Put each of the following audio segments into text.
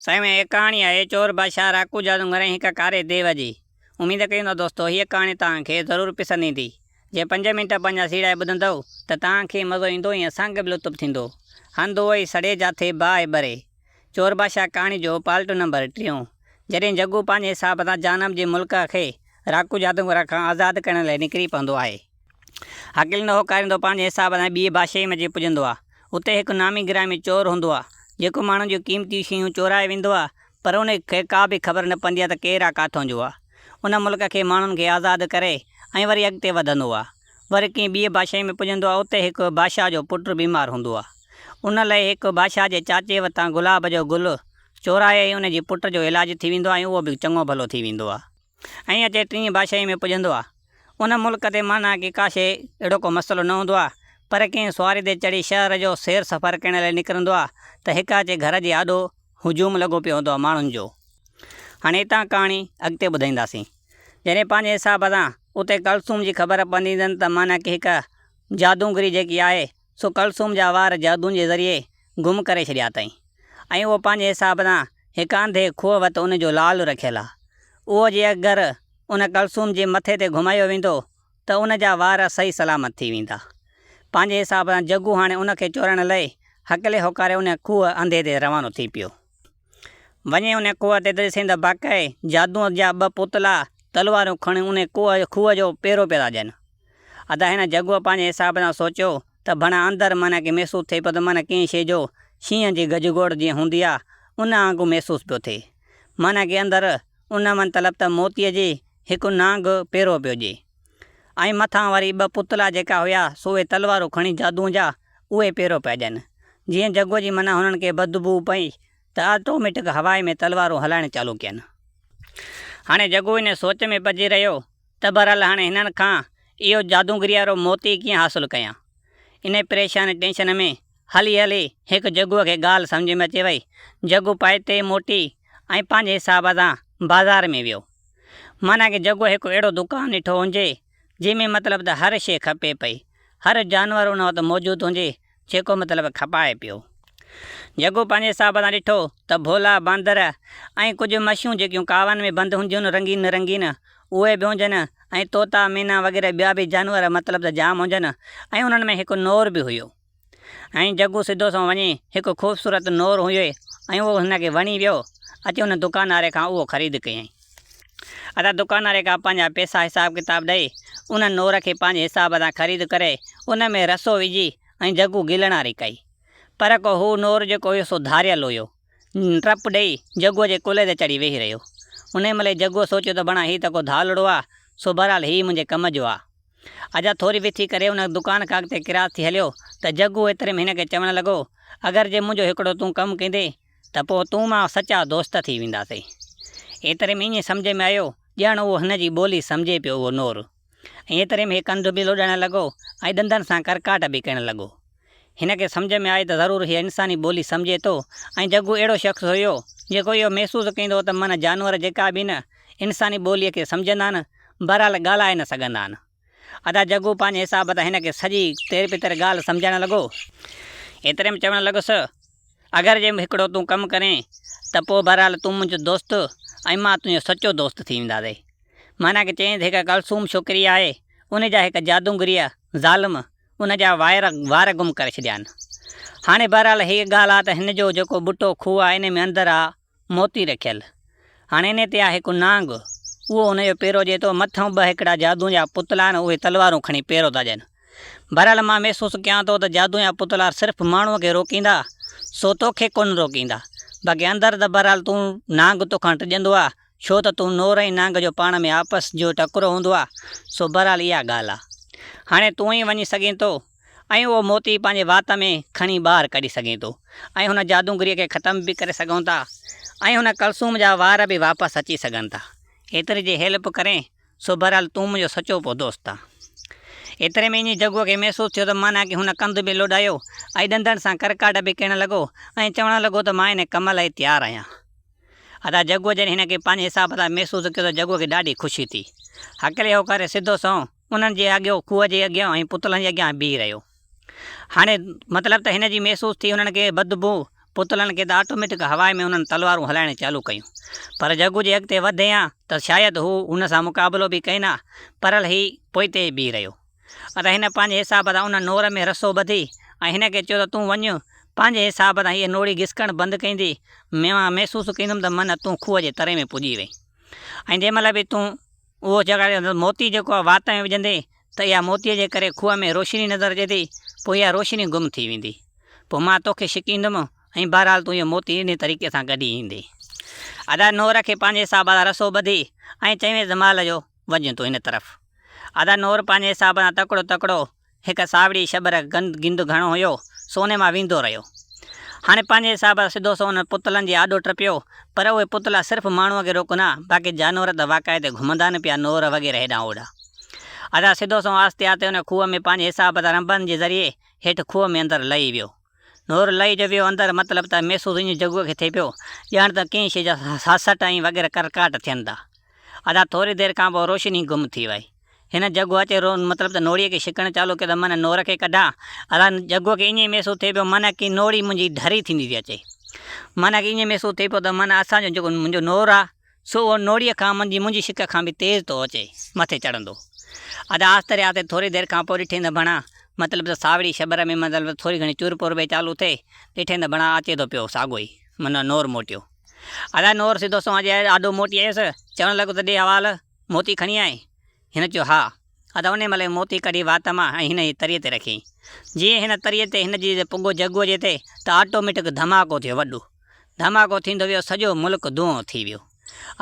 سائين هيء ڪهاڻي آهي چور بادشاهه راڪو جادونگر ۽ هڪ ڪاري ديو جي. اميد ڪيون ٿا دوستو هيء ڪهاڻي توهان کي ضرور پسند ايندي. جي پنج منٽ پنهنجا سيڙائي ٻڌندؤ ته توهان کي مزو ايندو ۽ اسان کي به لطف ٿيندو. هنڌ اهو ئي سڙي جاٿي باهه ٻري. چور بادشاهه ڪهاڻي جو پالٽ نمبر ٽيون. جڏهن جگو پنهنجي حساب سان جهنم جي ملڪ کي راڪو جادونگر کان آزاد ڪرڻ لاء نڪري پوندو آهي. هڪليندو هوڪاريندو پنهنجي حساب سان ٻيء بادشاهيء ۾ اچي پڄندو آ. اتي هڪ نامي گرامي چور هوندو آ، جيڪو ماڻهن جون قيمتي شيون چورائي ويندو آ، پر ان کي ڪا به خبر نه پوندي آ ته ڪير آ ڪاٿون جو آ. ان ملڪ کي ماڻهن کي آزاد ڪري ۽ وري اڳتي وڌندو آ. وري ڪنهن ٻيء بادشاهيء ۾ پڄندو آ، اتي هڪ بادشاهه جو پٽ بيمار هوندو آ. ان لئه هڪ بادشاهه جي چاچي وتان گلاب جو گل چورائي ۽ ان جي پٽ جو علاج ٿي ويندو آ ۽ اهو به چڱو ڀلو ٿي ويندو آ. ائين اچي ٽين بادشاهيء ۾ پڄندو آ. ان ملڪ تي معنيٰ ڪي ڪا شيء اهڙو ڪو مسئلو نه هوندو آ، پر ڪنهن سواري تي چڙهي شهر جو سير سفر ڪرڻ لاء نڪرندو آ ته هڪ اچي گهر جي آڏو هجوم لڳو پيو هوندو آ ماڻهن جو. هاڻي اتان ڪهاڻي اڳتي ٻڌائينداسين. جڏهن پنهنجي حساب سان اتي ڪلثوم جي خبر پوندي اٿن ته معنيٰ ڪي هڪ جادونگري جيڪي آهي سو ڪلثوم جا وار جادون جي ذريعي گم ڪري ڇڏيا اٿائين ۽ اهو پنهنجي حساب سان هڪ انڌي کوهه وٽ ان جو لعل رکيل آ. اهو جي اگر ان ڪلثوم جي مٿي تي گهمايو ويندو ته ان جا وار صحيح سلامت ٿي ويندا. پنهنجي حساب سان جگو هاڻي ان کي چورڻ لئي هڪلي هوڪاري ان کوهه انڌي تي روانو ٿي پيو. وڃي ان کوهه تي ته ڏسين ته باقاعي جادوء جا ٻه پوتلا تلوارون کڻي ان کوهه جو پيرو پيا ٿا ڏين. ادا هن جگوء پنهنجي حساب سان سوچيو ته ڀڻا اندر معنيٰ ڪي محسوس ٿئي پيو ته معنيٰ ڪنهن شيء جو شينهن جي گجگوڙ جيئن هوندي آ ان آنگون محسوس پيو ٿئي. معنيٰ ڪي اندر ان مطلب ته موتيء جي هڪ نانگ پيرو پيو ڏئي. ۽ مٿان وري ٻه پتلا جيڪا هيا سو اهي تلوارون کڻي جادوء جا اهي پيرو پيا ڏين. جيئن جگوء جي معنيٰ هنن کي بدبوء پئي ته آٽوميٽڪ هوائي ۾ تلوارون هلائڻ چالو ڪين. هاڻي جگو ان سوچ ۾ پئجي رهيو ته بهرحال هاڻي هنن کان اهو جادوگريء وارو موتي ڪيئن حاصل ڪيان؟ انهيء پريشاني ٽينشن ۾ هلي هلي هڪ جگوء کي ڳالهه سمجهه ۾ اچي وئي. جگو پائتي موٽي ۽ پنهنجي حساب سان بازار ۾ ويو. معنيٰ ڪه جگوء هڪ اهڙو دڪان ڏٺو هجي، جنهن ۾ مطلب ته هر شيء کپي پئي. هر جانور ان وقت موجود هجي، جيڪو مطلب کپائي پيو. جگو پنهنجي حساب سان ڏٺو ته ڀولا، باندر ۽ ڪجهه مڇيون جيڪيون ڪاون ۾ بند هونديون آهن رنگين رنگين اهي به هجن ۽ طوطا، مينا وغيره ٻيا به جانور مطلب ته جام هجن ۽ انهن ۾ هڪ نور به هيو. ۽ جگو سڌو سنئون وڃي هڪ خوبصورت نور هيو ۽ اهو هن کي وڻي ويو اچي ان دڪان واري کان اهو خريد ڪيائين. ادا دڪان واري کان پنهنجا پئسا حساب ڪتاب ڏئي ان نور کي پنهنجي حساب سان خريد ڪري ان ۾ رسو وجهي ۽ جگو گلڻاري ڪئي. پر ڪو هو نور جيڪو هيو سو ڌاريل هيو. ٽپ ڏئي جگوء جي ڪلهي تي چڙهي ويهي رهيو. انهيء مهل ئي جگوء سوچيو ته بڻا هي ته ڪو ڌالڙو آ، سو بهرحال هي منهنجي ڪم جو آ. اجا ٿوري وٿي ڪري ان دڪان کان اڳتي ڪراس ٿي هليو ته جگو ايتري ۾ هن کي چوڻ لڳو، اگر جي منهنجو هڪڙو تون ڪم ڪندين ته پوء تون مان سچا دوست ٿي وينداسين. ايتري ۾ ائين سمجهه ۾ آيو ڄڻ اهو هن جي ٻولي سمجهي پيو اهو نور. ۽ ايتري ۾ هي ڪنڌ به لوڏڻ لڳو ۽ ڏندن سان ڪرڪاٽ به ڪرڻ لڳو. هن کي سمجهه ۾ آئي ته ضرور هيء انساني ٻولي سمجهي ٿو ۽ جگو اهڙو شخص هيو، جيڪو اهو محسوس ڪندو هو ته معنيٰ جانور جيڪا به نه انساني ٻوليء کي سمجهندا آهن، بهرحال ڳالهائي نه سگهندا آهن. ادا جگو پنهنجي حساب تان هن کي سڄي تير پتر ڳالهه سمجهائڻ لڳو. ايتري ۾ چوڻ لڳس، اگر جي هڪڙو تون ڪم ڪرين ته پوء بهرحال تون منهنجو دوست ۽ مان تنهنجو سچو دوست ٿي وينداسين. معنيٰ ڪه چيائين ته هڪ ڪلثوم ڇوڪري آهي، ان جا هڪ جادونگريء ظالم ان جا وائر وار گم ڪري ڇڏيا آهن. هاڻي بهرحال هيء ڳالهه آ ته هن جو جيڪو ٻٽو کوهه آ ان ۾ اندر آ موتي رکيل. هاڻي انهي تي آ هڪ نانگ، اهو ان جو پيرو ڏئي ٿو، مٿئون ٻه هڪڙا جادوء جا پتلا آهن، اهي تلوارون کڻي پيرو ٿا ڏين. بهرحال مان محسوس ڪيان ٿو ته جادوء جا پتلا صرف ماڻهوء کي روڪيندا، سو توکي ڪونه روڪيندا. باقي اندر ته بهرحال تون نانگ توکان ڊڄندو آ، ڇو ته تون نور ۽ نانگ جو پاڻ ۾ آپس جو ٽڪرو هوندو آ، سو بهرحال اها ڳالهه آ. هاڻي تون ئي وڃي سگهين ٿو ۽ اهو موتي پنهنجي وات ۾ کڻي ٻاهر ڪڍي سگهين ٿو ۽ هن جادونگريء کي ختم به ڪري سگهون ٿا ۽ هن ڪلثوم جا وار به واپس اچي سگهن ٿا. ايتري جي هيلپ ڪرين، سو بهرحال تون منهنجو سچو پو دوست آن. ايتري ۾ ائين جگوء کي محسوس ٿيو ته معنيٰ ڪي هن ڪنڌ به لوڏايو ۽ ڏندن سان ڪرڪاٽ به ڪرڻ لڳو ۽ چوڻ لڳو ته مان ان ڪم لاء تيار آهيان. ادا جگوء جڏهن هن کي پنهنجي حساب سان محسوس ڪيو ته جگوء کي ڏاڍي خوشي ٿي. هڪلي هوڪاري سڌو سنئون انهن جي اڳيو کوهه جي اڳيان ۽ پتلن جي اڳيان بيهي رهيو. هاڻي مطلب ته هن جي محسوس ٿي انهن کي بدبوء پتلن کي ته آٽوميٽڪ هوا ۾ انهن تلوارون هلائڻ چالو ڪيون. پر جگو جي اڳتي وڌي ها ته شايد هو هن سان مقابلو به ڪين ها، پرل هي پوئتي ئي بيهي رهيو. ادا هن پنهنجي حساب سان ان نور ۾ رسو ٻڌي ۽ هن کي چيو ته تون وڃ پنهنجي حساب سان هيء نوڙي گسڪڻ بند ڪيندي، مان محسوس ڪيندم ته من تون کوهه جي تري ۾ پڄي وئين ۽ جنهن مهل به تون اهو جيڪا موتي جيڪو آهي وات ۾ وجهندين ته اها موتيء جي ڪري کوهه ۾ روشني نظر اچي ٿي، پوء اها روشني گم ٿي ويندي. پوء مان توکي ڇڪيندم ۽ بهرحال تون اهو موتي انهيء طريقي سان ڪڍي ايندين. ادا نور کي پنهنجي حساب سان رسو ٻڌي ۽ چيائينس ته مال جو وڃ تون هن طرف. ادا نور پنهنجي حساب سان تڪڙو تڪڙو هڪ ساوڙي شٻر گند گهڻو هيو، سو انهي مان ويندو رهيو. هاڻي پنهنجي حساب سان سڌو سنئون انهن پتلن جي آڏو ٽپيو، پر اهي پتلا صرف ماڻهوء کي روڪن ها، باقي جانور ته واقعي تي گهمندا نه پيا نور وغيره هيڏانهن هوڏانهن. ادا سڌو سنئون آهستي آهستي ان کوهه ۾ پنهنجي حساب سان رنبن جي ذريعي هيٺ کوهه ۾ اندر لهي ويو. نور لهي جو ويو اندر مطلب ته محسوس ائين جڳوء کي ٿئي پيو، ڄڻ ته ڪنهن شيء جا ساسٽ ۽ وغيره ڪرڪاٽ ٿين ٿا. ادا ٿوري دير کان پوء روشني گم ٿي وئي. هن جڳو اچي رو مطلب ته نوڙيء کي ڇڪڻ چالو ڪيو ته من نور کي ڪڍان. ادا جڳو کي ائين محسوس ٿئي پيو من ڪي نوڙي منهنجي ڍري ٿيندي ٿي اچي. من کي ائين محسوس ٿئي پيو ته من اسان جو جيڪو منهنجو نور آ سو اهو نوڙيء کان منهنجي منهنجي شڪ کان به تيز ٿو اچي مٿي چڙهندو. ادا آستري آستي ٿوري دير کان پوء ڏٺين ته بڻا مطلب ته ساوڙي شٻر ۾ مطلب ته ٿوري گهڻي چور پور به چالو ٿئي. ڏٺين ته بڻا اچي ٿو پيو ساڳو ئي من نور موٽيو. ادا نور سڌو سنئون اچي آڏو موٽي آيس. چوڻ لڳو ته ڏي حوال. موتي کڻي آئين؟ هن چيو، ها. ادا انهيء مهل موتي ڪڍي وات مان ۽ هن جي تريء تي رکيائين. جيئن هن تريء تي هن جي پڳو جڳوء جي تي ته آٽوميٽڪ ڌماڪو ٿيو وڏو. ڌماڪو ٿيندو ويو سڄو ملڪ دونهون ٿي ويو.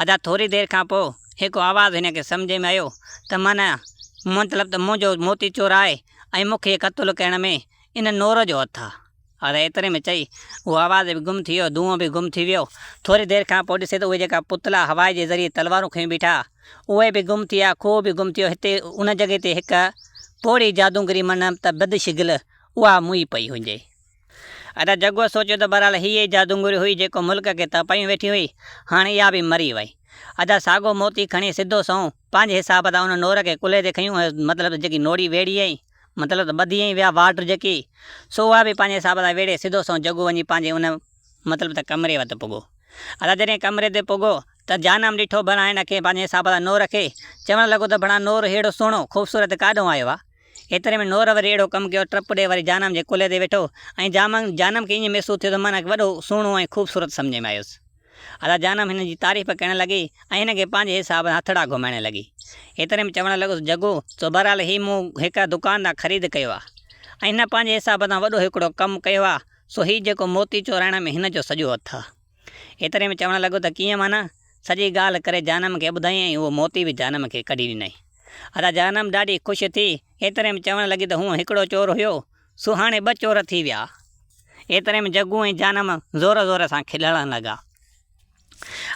ادا ٿوري دير کان پوء هڪ آواز هن کي سمجهه ۾ آيو ته معنيٰ مطلب ته منهنجو موتي چورائي ۽ مون کي قتل ڪرڻ ۾ ان نور جو هٿ آ. ادا ايتري ۾ چئي، اهو آواز به گم ٿي ويو، دونهون به گم ٿي ويو. ٿوري دير کان پوء ڏسي ته اهي جيڪا پتلا هوائي جي ذريعي تلوارون کنيون بيٺا، اهي به گم ٿي ويا، کوهه به گم ٿي ويو. هتي ان جڳهه تي هڪ پوڙهي جادونگري منم ته بدشگل اها موئي پئي هجي. ادا جڳوء سوچيو ته بهرحال هيء ئي جادونگري هئي جيڪو ملڪ کي تپايون ويٺي هئي، هاڻي اها به مري وئي. ادا ساڳو موتي کڻي سڌو سنئون پنهنجي حساب سان ان نور کي ڪلهي تي کنيو ۽ مطلب ته جيڪي نوڙي ويڙهي هئي، مطلب ته ٻڌي ۽ ويا واٽر جيڪي، سو اها به پنهنجي حساب سان ويڙهي سڌو سنئون جڳو وڃي پنهنجي ان مطلب ته ڪمري وٽ پڳو. ادا جڏهن ڪمري تي پڳو ته جانم ڏٺو ڀلا هن کي پنهنجي حساب سان نور کي، چوڻ لڳو ته ڀلا نور ههڙو سهڻو، خوبصورت ڪاڏهون آيو آ؟ ايتري ۾ نور وري اهڙو ڪم ڪيو ٽپ ڏئي وري جانم جي ڪلهي تي ويٺو ۽ جانم کي ائين محسوس ٿيو ته معنيٰ وڏو سهڻو ۽ خوبصورت سمجهه ۾ آيس. ادا جانم هن جي تعريف ڪرڻ لڳي ۽ هن کي پنهنجي حساب سان هٿڙا گهمائڻ لڳي. ايتري ۾ چوڻ لڳس، جڳو، سو بهرحال هي مون هڪ دڪان تان خريد ڪيو آ ۽ هن پنهنجي حساب سان وڏو هڪڙو ڪم ڪيو آ، سو هي جيڪو موتي چورائڻ ۾ هن جو سڄو هٿ آ. ايتري ۾ چوڻ لڳو ته ڪيئن معنيٰ؟ سڄي ڳالهه ڪري جانم کي ٻڌائين ۽ اهو موتي به جانم کي ڪڍي ڏنائين. ادا جانم ڏاڍي خوش ٿي، ايتري ۾ چوڻ لڳي ته هونء هڪڙو چور هيو، سو هاڻي ٻه چور ٿي ويا. ايتري ۾ جگو ۽ جانم زور زور سان کلڻ لڳا.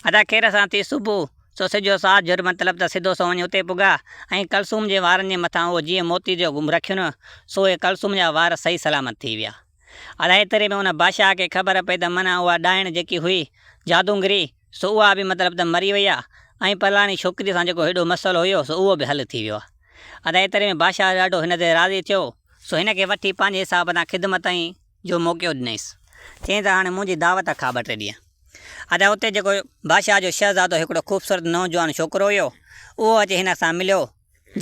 ادا خير سان ٿي صبح، سو سجو ساز جھر مطلب ته سڌو سنئون وڃي اتي پڳا ۽ ڪلثوم جي وارن جي مٿان اهو جيئن موتي جو گم رکيو نه، سو اهي ڪلثوم جا وار صحيح سلامت ٿي ويا. ادا ايتري ۾ ان بادشاهه کي خبر پئي ته معنيٰ اها ڏائڻ جيڪي هئي، جادونگري، سو اها به مطلب ته مري وئي آ ۽ پلاڻي ڇوڪريء سان جيڪو هيڏو مسئلو هيو سو اهو به حل ٿي ويو آ. ادا ايتري ۾ بادشاهه ڏاڍو هن تي راضي ٿيو سو هن کي وٺي پنهنجي حساب سان خدمت ۽ جو موقعو ڏنائينس. چيائين ته هاڻي منهنجي دعوت کا ٻه ٽي ڏينهن. ادا اتي جيڪو بادشاهه جو شهزادو هڪڙو خوبصورت نوجوان ڇوڪرو هيو اهو اچي هن سان مليو.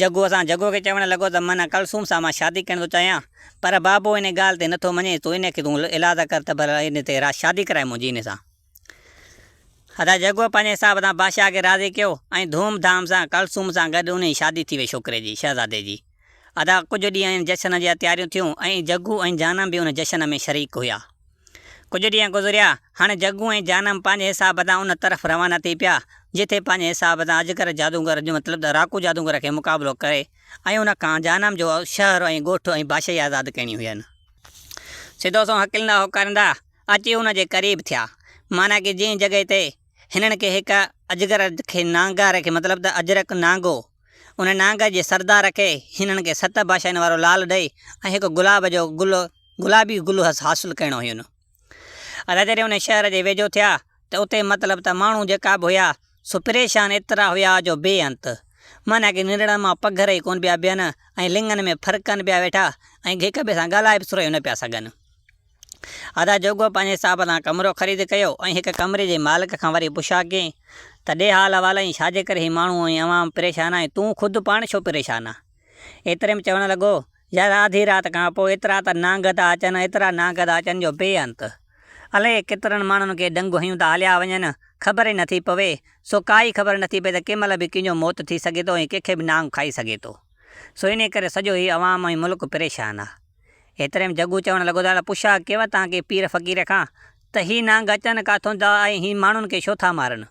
جگوء سان جگوء کي چوڻ لڳو ته من ڪلثوم سان مان شادي ڪرڻ ٿو چاهيان پر بابو ان ڳالهه تي نٿو مڃي تون ان کي تون ايلاز ڪر ته ڀلا ان تي شادي ڪرائي منهنجي ان سان. ادا جگوء پنهنجي حساب سان بادشاهه کي راضي ڪيو ۽ ڌوم ڌام سان ڪلثوم سان گڏ انهي شادي ٿي وئي ڇوڪري جي، شهزادي جي. ادا ڪجهه ڏينهن ان جشن جا تياريون ٿيون ۽ جگو ۽ جانم به ان جشن ۾ شريڪ هيا. ڪجهه ڏينهن گذريا، هاڻي جگو ۽ جانم پنهنجي حساب سان ان طرف روانا ٿي پيا، جتي پنهنجي حساب سان اجگر جادوگر جو مطلب ته راڪو جادوگر کي مقابلو ڪري ۽ ان کان جانم جو شهر ۽ ڳوٺ ۽ بادشاهي آزاد ڪرڻي هين. سڌو سنئون هڪلندا هوڪاريندا اچي ان جي قريب ٿيا. معنيٰ ڪي جنهن جڳهه تي هنن کي هڪ اجگر کي نانگار کي مطلب ته اجرڪ نانگو ان نانگ جي سردار کي هنن کي ست بادشاهين وارو لال ڏئي ۽ هڪ گلاب جو گل گلابي گل حاصل ڪرڻو هين. ادا جڏهن ان شهر جي ويجهو ٿيا ته اتي مطلب ته ماڻهو جيڪا به هيا سو پريشان ايترا هيا جو بي انت. معنيٰ ڪي نرڙن مان پگهر ئي ڪونه پيا بيهن ۽ لڱن ۾ ڦرڪن پيا ويٺا ۽ هڪ ٻئي سان ڳالهائي به سرهيو نه پيا سگهن. ادا جوڳو پنهنجي حساب سان ڪمرو خريد ڪيو ۽ هڪ ڪمري جي مالڪ کان وري پڇا ڪيائين ته ڏي حال احوال ۽ ڇاجي ڪري هي ماڻهو ۽ عوام پريشان آهي تون خود پاڻ ڇو پريشان آ؟ ايتري ۾ چوڻ لڳو، يار آڌي رات کان پوء ايترا ته نانگ ٿا اچن ايترا نانگ ٿا اچن جو بي انت. الائي ڪيترن ماڻهن کي ڏنگ هنيون ٿا هليا وڃن خبر ئي نٿي پوي سو ڪائي خبر نٿي پئي ته ڪنهن مهل به ڪنهن جو موت ٿي سگهي ٿو ۽ ڪنهن کي به نانگ کائي سگهي ٿو سو انهي ڪري سڄو هي عوام ۽ ملڪ پريشان آ. ايتري ۾ جڳو چوڻ لڳو ته پڇا ڪيو تان ڪي پير فقير کان ته هي نانگ اچن ڪاٿون ٿا ۽ هي ماڻهن کي ڇو ٿا مارن؟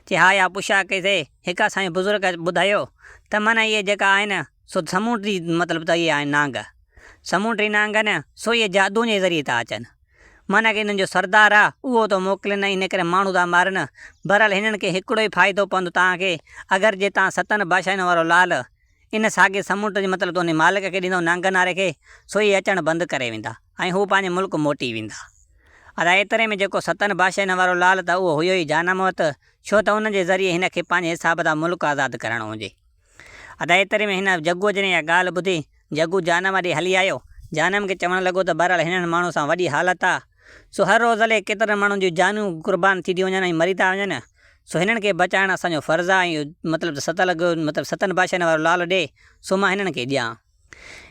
چي ها يا پڇا ڪئي سي هڪ اسان جي بزرگ ٻڌايو ته معنيٰ اهي جيڪا آهن سو سمونڊي مطلب ته اهي آهن نانگ سمونڊي نانگ آهن سو اهي جادوء جي ذريعي ٿا اچن معنيٰ ڪي انهن جو سردار آ اهو ٿو موڪلين ۽ ان ڪري ماڻهو ٿا مارن بهرحال هنن کي هڪڙو ئي فائدو پوندو توهان کي اگر جي توهان ستن بادشاهين وارو لال ان ساڳئي سمنڊ جي مطلب ته انهي مالڪ کي ڏيندو نانگن واري کي، سو اهي اچڻ بند ڪري ويندا ۽ هو پنهنجي ملڪ موٽي ويندا. ادا ايتري ۾ جيڪو ستن بادشاهين وارو لال ته اهو هيو ئي جانموت، ڇو ته ان جي ذريعي هن کي پنهنجي حساب سان ملڪ آزاد ڪرڻو هجي. ادا ايتري ۾ هن جڳوء جڏهن اها ڳالهه ٻڌي، جڳو جانم ڏي هلي آيو. جانم کي چوڻ لڳو ته بهرحال هنن ماڻهن سان وڏي حالت آ، سو هر روز الائي ڪيترن ماڻهن جون جانيون قربان ٿي ٿيون وڃن ۽ مري ٿا وڃن. سو هنن کي بچائڻ اسان جو فرض آ ۽ مطلب ته ستل مطلب ستن بادشاهن وارو لال ڏي، سو مان هنن کي ڏيان.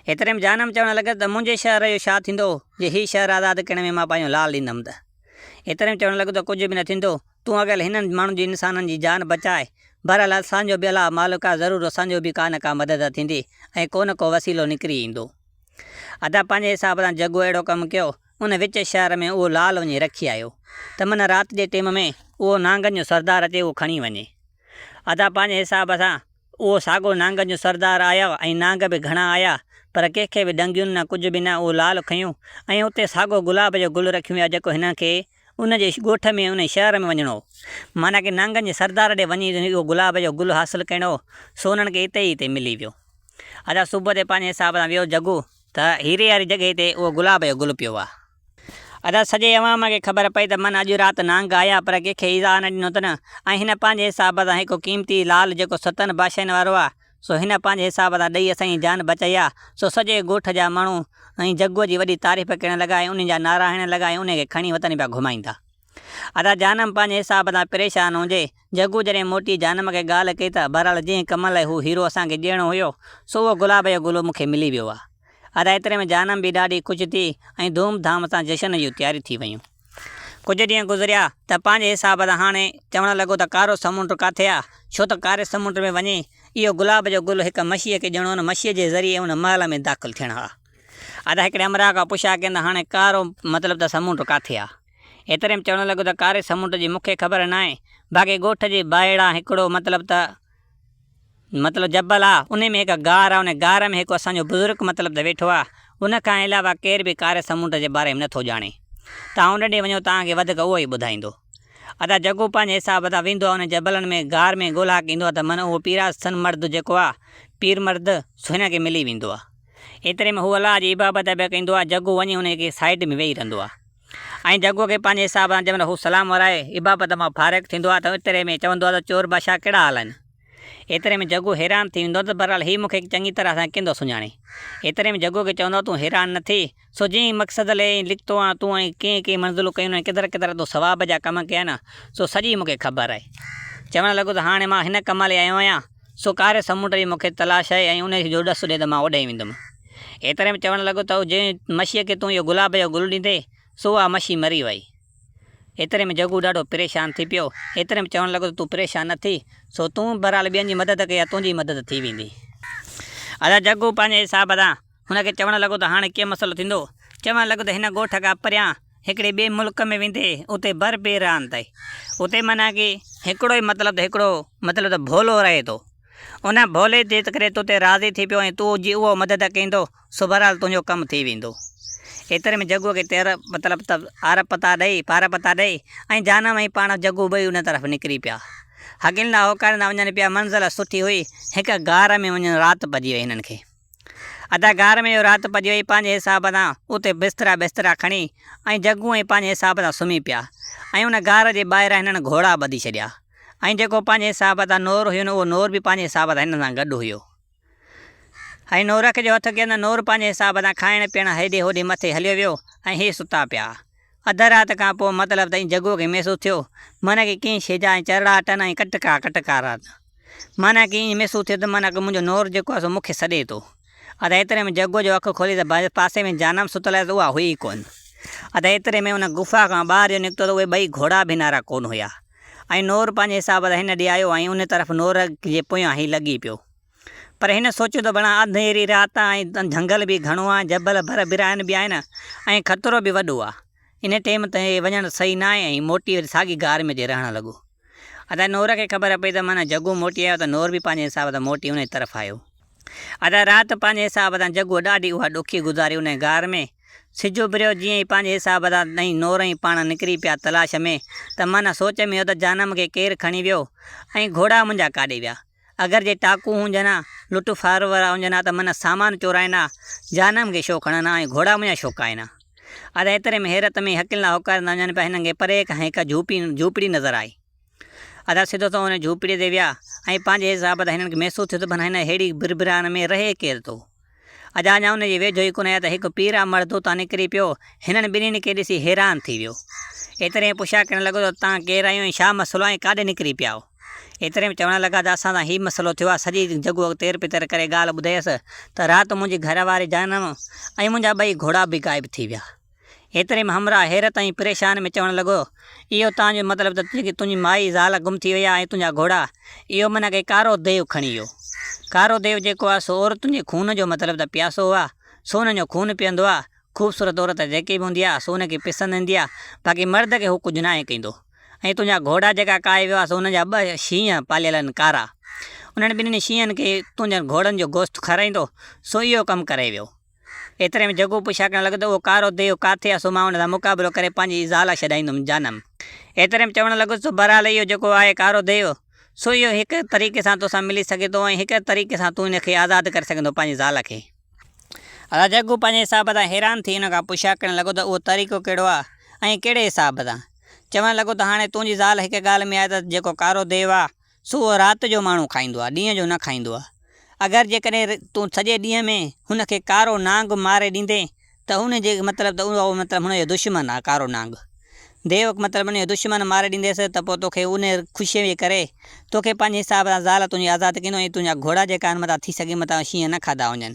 ايتري ۾ جانم چوڻ لڳس ته منهنجي شهر جو ڇا ٿيندو، جي هي شهر آزاد ڪرڻ ۾ مان پنهنجو لال ڏيندم ته؟ ايتري ۾ چوڻ لڳو ته ڪجهه به نه ٿيندو، تون اڳل هنن ماڻهن جي انسانن جي جان بچاء، بهرحال اسان جو به الله مالڪ آ، ضرور اسان جو به ڪا نه ڪا مدد ٿيندي ۽ ڪو نه ڪو وسيلو نڪري ايندو. ادا پنهنجي حساب سان جڳو اهڙو ڪم ڪيو، ان وچ شهر ۾ اهو لال وڃي رکي آيو ته من رات جي ٽيم ۾ اهو نانگن جو سردار اچي اهو کڻي وڃي. ادا پنهنجي حساب سان اهو ساڳو نانگن جو سردار آيو ۽ نانگ به گهڻا آيا پر ڪنهن کي به ڏنگيون نه ڪجهه به نه اهو لال کنيو ۽ اتي ساڳو گلاب جو گل رکيون ويا جيڪو هنن کي ان جي ڳوٺ ۾ ان شهر ۾ وڃڻو هو معنيٰ ڪي نانگن جي سردار ڏي وڃي اهو گلاب جو گل حاصل ڪرڻو هو سو انهن کي اتي ئي اتي ملي ويو. ادا صبح تي پنهنجي حساب سان ويو جڳو ته هيري واري جڳهه تي اهو گلاب جو گل پيو آ. ادا سڄي عوام کي خبر پئي ته من اڄ رات نانگ آيا پر ڪنهن کي ايذاء نه ڏنو اٿن ۽ هن پنهنجي حساب سان هڪ قيمتي لال جيڪو ستن بادشاهين وارو آ سو هن پنهنجي حساب سان ڏئي اسان جي جان بچائي آ سو سڄي ڳوٺ جا ماڻهو ۽ جڳوء جي وڏي تعريف ڪرڻ لڳا ۽ انهن جا نعرا هڻڻ لڳا ۽ انهي کي کڻي وطن پيا گهمائيندا. ادا جانم پنهنجي حساب سان پريشان هجي. جڳو جڏهن موٽي جانم کي ڳالهه ڪئي ته بهرحال جنهن ڪم لاء هو هيرو اسان کي ڏيڻو هيو سو اهو گلاب جو گل مون کي ملي ويو آ. ادا ايتري ۾ جانم به ڏاڍي خوش ٿي ۽ ڌوم ڌام سان جشن جون تياريون ٿي ويون. ڪجهه ڏينهن گذريا ته پنهنجي حساب سان هاڻي چوڻ لڳو ته ڪارو سمنڊ ڪاٿي آ ڇو ته ڪاري سمنڊ ۾ وڃي اهو گلاب جو گل هڪ مشيء کي ڏيڻو ان مشيء جي ذريعي ان محل ۾ داخل ٿيڻ آ. ادا هڪڙي همراهه کان پڇا ڪين ته هاڻي ڪارو مطلب ته سمنڊ ڪاٿي آ. ايتري ۾ چوڻ لڳو ته ڪاري سمنڊ جي مون کي خبر ناهي، باقي ڳوٺ جي ٻاهران هڪڙو مطلب ته مطلب جبل آ، انهي ۾ هڪ غار آ، انهي غار ۾ هڪ اسان جو بزرگ مطلب ته ويٺو آ، ان کان علاوه ڪير به ڪاري سمنڊ جي باري ۾ نٿو ڄاڻي. توهان ان ڏي وڃو توهان کي وڌيڪ اهو ئي ٻڌائيندو. ادا جڳو پنهنجي حساب سان ويندو آ انهي جبلن ۾ غار ۾ ڳولها ڪيندو آ ته من اهو پيراسن مرد جيڪو آ، پير مرد، سو هن کي ملي ويندو آ. ايتري ۾ هو الله جي عبادت پيو ڪندو آ، جڳو وڃي ان کي سائيڊ ۾ ويهي رهندو آ. ۽ جڳو کي پنهنجي حساب سان جنهن مهل هو سلام ورائي عبادت مان فارغ ٿيندو آ ته ايتري ۾ چوندو آ ته چور بادشاهه ڪهڙا حال آهن؟ ايتري ۾ جڳو حيران ٿي ويندو آ ته بهرحال هي مون کي چڱي طرح سان ڪيئن ٿو سڃاڻي؟ ايتري ۾ جڳو کي چوندو آ تون حيران نه ٿي، سو جنهن مقصد لئي لکتو آن تون ۽ ڪئين ڪئين منزلون ڪيون ۽ ڪيترا ڪيترا تو ثواب جا ڪم ڪيا آهن، سو سڄي مون کي خبر آهي. چوڻ لڳو ته هاڻي مان هن ڪم لئي آيو آهيان، سو ڪاري سمنڊ جي مون کي تلاش آهي ۽ انهيء جو ڏس ڏي ته مان اوڏانهن ويندم. ايتري ۾ چوڻ لڳو ته جنهن مڇيء کي تون اهو گلاب جو گل ڏيندين، سو اها مڇي مري وئي. ايتري ۾ جڳو ڏاڍو پريشان ٿي پيو. ايتري ۾ چوڻ لڳو ته تون پريشان نه ٿي، سو تون بهرحال ٻين جي مدد ڪئي آهي، تنهنجي مدد ٿي ويندي. ادا جڳو پنهنجي حساب سان هن کي چوڻ لڳو ته هاڻي ڪيئن مسئلو ٿيندو؟ چوڻ لڳو ته هن ڳوٺ کان پريان هڪڙي ٻئي ملڪ ۾ ويندي اتي بر بي رهن ٿئي. اتي معنيٰ ڪي هڪڙو ئي مطلب ته هڪڙو مطلب ته ڀولو رهي ٿو. ان ڀولي جي ڪري تو تي راضي ٿي پيو ۽ تون جي اهو مدد ڪيندو سو بهرحال تنهنجو ڪم ٿي ويندو. ايتري ۾ جڳوء کي تير مطلب ته آر پتا ڏئي، پار پتا ڏئي ۽ جانم ۽ پاڻ جڳو ٻئي ان طرف نڪري پيا. هڪلندا هوڪاريندا وڃن پيا. منزل سٺي هئي. هڪ غار ۾ وڃڻ رات پئجي وئي هنن کي. ادا غار ۾ جو رات پئجي وئي پنهنجي حساب سان اتي بسترا بسترا کڻي ۽ جڳون ۽ پنهنجي حساب سان سمهي پيا ۽ ان غار جي ٻاهران هنن گهوڙا ٻڌي ڇڏيا ۽ جيڪو پنهنجي حساب سان نور هين اهو نور به پنهنجي حساب سان هنن سان گڏ هيو. ۽ نور کي جو هٿ ڪيو ته نور پنهنجي حساب سان کائڻ پيئڻ هيڏي هوڏي مٿي هليو ويو ۽ هي ستا پيا. اڌ رات کان پوء مطلب ته ائين جگوء کي محسوس ٿيو معنيٰ ڪي ڪنهن شيء جا ائين چرڙاٽن ۽ ڪٽڪا ڪٽڪارات. معنيٰ ڪي ائين محسوس ٿيو ته معنيٰ ڪي منهنجو نور جيڪو آهي سو مون کي سڏي ٿو. ادا ايتري ۾ جگوء جو اک کولي ته پاسي ۾ جانم ستل آهي ته اها هئي ئي ڪونه. ادا ايتري ۾ ان غفا کان ٻاهر جو نڪتو ته اهي ٻئي گهوڙا به نارا ڪونه هيا. ۽ نور پنهنجي حساب سان هن ڏي آيو ۽ ان طرف نور جي پويان هي لڳي پيو. پر هن سوچيو ته بڻا انڌيري رات آ ۽ جهنگل به گهڻو آ، جبل ڀر براهن به آهن ۽ خطرو به وڏو آ. ان ٽيم تي وڃڻ صحيح ناهي ۽ موٽي وري ساڳي غار ۾ اچي رهڻ لڳو. ادا نور کي خبر پئي ته معنيٰ جگو موٽي آيو ته نور به پنهنجي حساب سان موٽي انهي طرف آيو. ادا رات پنهنجي حساب سان جگوء ڏاڍي اها ڏکي گذاري انهي غار ۾. سج اڀريو جيئن ئي پنهنجي حساب سان ۽ نور ۽ پاڻ نڪري پيا تلاش ۾ ته معنيٰ سوچ ۾ هيو ته جانم کي ڪير کڻي ويو ۽ گهوڙا منهنجا ڪاڏي ويا. اگر جي ٽاڪو هجن ها، لٽ ڦار وارا هجن ها ته من سامان چورائين ها، جهنم کي شو کڻن ها ۽ گهوڙا منهنجا شو کائين ها. ادا ايتري ۾ حيرت ۾ هڪلندا هوڪاريندا وڃن پيا هنن کي پري کان هڪ جهوپڙي نظر آئي. ادا سڌو سنئون ان جهوپڙي تي ويا ۽ پنهنجي حساب سان هنن کي محسوس ٿيو ته ڀلا هن ههڙي بربران ۾ رهي ڪير ٿو. ادا اڃا ان جي ويجهو ئي ڪونه آيا ته هڪ پيرا مرد اتان نڪري پيو. هنن ٻنهين کي ڏسي حيران ٿي ويو. ايتري ۾ پڇا ڪرڻ لڳو ته توهان ڪير آهيو ۽ ڇا مسئلو آهي ۽ ڪاڏي نڪري پيا آهيو؟ ايتري ۾ چوڻ لڳا ته اسان سان هي مسئلو ٿيو آهي. سڄي جڳهه تير پتر ڪري ڳالهه ٻڌايس ته رات منهنجي گهر واري جانم ۽ منهنجا ٻئي گهوڙا به غائب ٿي ويا. ايتري ۾ همراهه حيرت ۽ پريشان ۾ چوڻ لڳو، اهو تان جو مطلب ته جيڪي تنهنجي مائي زال گم ٿي وئي آهي ۽ تنهنجا گهوڙا، اهو معنيٰ ڪي ڪارو ديو کڻي ويو. ڪارو ديو جيڪو آهي سو عورتن جي خون جو مطلب ته پياسو آهي، سو انهن جو خون پيئندو آهي، خوبصورت عورت جيڪي به هوندي آهي سو ان کي پسند ايندي آهي، باقي مرد کي هو ڪجهه ناهي ڪيندو. ۽ تنهنجا گهوڙا جيڪا ڪاهي ويو آهي سو انهن جا ٻه شينهن پاليل آهن ڪارا، انهن ٻنهي شينهن کي تنهنجن گهوڙن جو گوشت کارائيندو، سو اهو ڪم ڪري ويو. ايتري ۾ جگو پڇا ڪرڻ لڳو ته اهو ڪارو ديو ڪاٿي آهي سو مان ان سان مقابلو ڪري پنهنجي زال ڇڏائيندم. جانم ايتري ۾ چوڻ لڳس ته بهرحال اهو جيڪو آهي ڪارو ديو سو اهو هڪ طريقي سان توسان ملي سگهي ٿو ۽ هڪ طريقي سان تون ان کي آزاد ڪري سگهين ٿو پنهنجي زال کي. ادا جگو پنهنجي حساب سان حيران ٿي ان کان پڇا ڪرڻ لڳو ته اهو طريقو ڪهڙو آهي ۽ ڪهڙي حساب سان؟ چوڻ لڳو ته هاڻي تنهنجي زال هڪ ڳالهه ۾ آهي ته جيڪو ڪارو ديو آهي سو اهو رات جو ماڻهو کائيندو آهي، ڏينهن جو نه کائيندو آهي. اگر جيڪڏهن تون سڄي ڏينهن ۾ هن کي ڪارو نانگ ماري ڏيندين ته ان جي مطلب ته اهو مطلب هن جو دشمن آهي ڪارو نانگ. ديو مطلب ان جو دشمن ماري ڏينديس ته پوء توکي ان خوشيء جي ڪري توکي پنهنجي حساب سان زال تنهنجي آزاد ڪندو ۽ تنهنجا گهوڙا جيڪا آهن متان ٿي سگهي متان شينهن نه کاڌا هجن.